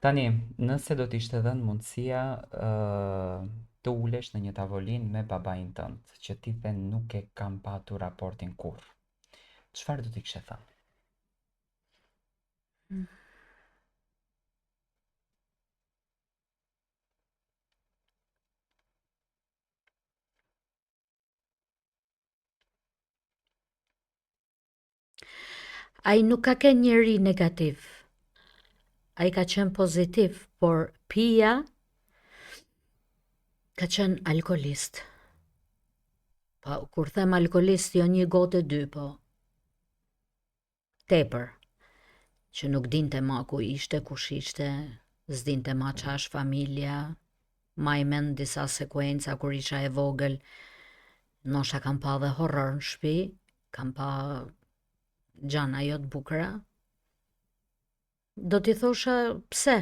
Tani, nëse do të ishte dhënë mundësia ë të ulesh në një tavolinë me babain tënd, që ti the nuk e kam patur raportin kurrë. Çfarë do t'i kishe thënë? Ai nuk ka qenë njeri negativ. Ai ka qenë pozitiv, por pija ka qenë alkoolist. Po, kur them alkoolist, jo një gotë e dy, po tepër, që nuk dinte ma ku ishte, kush ishte, s'dinte ma ça është familja, maj mend disa sekuenca kur isha e vogël, ndoshta kam pa dhe horror në shpi, kam pa gjana jo të bukura. Do t'i thosha pse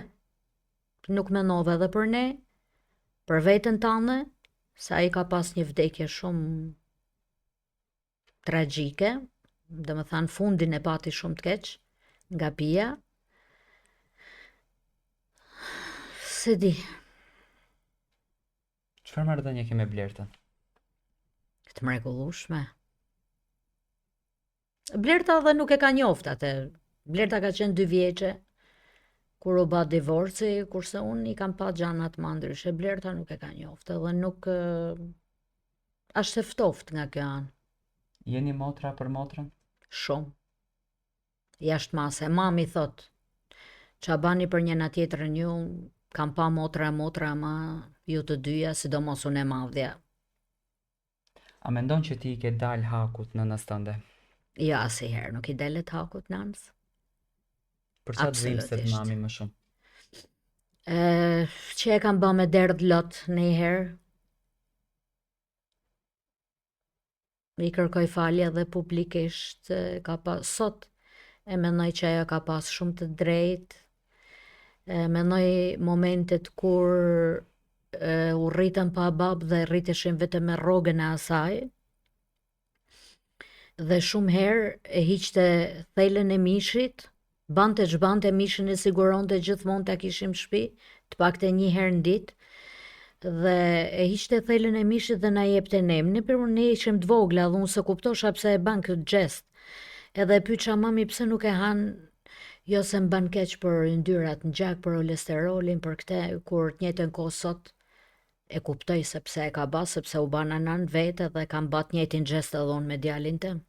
nuk menove edhe për ne, për veten tande, se ai ka pas një vdekje shumë tragjike, domethënë fundin e pati shumë të keq nga pija. S'e di. Çfarë marrëdhënie ke me Blertën? Të mrekullueshme. Blerta dhe nuk e ka njoft atë. Blerta ka qenë dy vjeçe kur u ba divorci, kurse unë i kam pa gjanat ma ndryshe. Blerta nuk e ka njoft edhe nuk Ashtë e ftoftë nga kjo anë. Jeni motra për motrën? Shumë. Jashtë mase. Mami thot, ça bani për njëna tjetrën ju, kam pa motra e motra, ama ju të dyja, sidomos unë e madhja. A mendon që ti i ke dalë hakut nënës tënde? Jo, asnjëherë nuk i delet hakut nënës. Për ça të dhimbset mami më shumë? E, që e kam ba me derdh lot njëherë, I kërkoj falje edhe publikisht, ka pa, sot e mendoj që ajo ka pas shumë të drejtë. E mendoj momentet kur e, u rritëm pa babë dhe rriteshim vetëm me rrogën e asaj. Dhe shumë herë e hiqte thelën e mishit, bante ç'bante mishin e siguronte gjithmonë ta kishim në shtëpi, të paktën një herë në ditë. Dhe e hiqte thelën e mishit dhe na jepte ne. Ne për ne ishim të vogla dhe unë s'e kuptosha pse e ban këtë gjest. Edhe e pyetsha mami pse nuk e han Jo se më bën keq për yndyrat në gjak, për kolesterolin, për këte, kur të njëjtën kohë sot E kuptoj se pse e ka ba, sepse u bana nanë vetë edhe kam ba të njëjtin gjest edhe unë me djalin tim.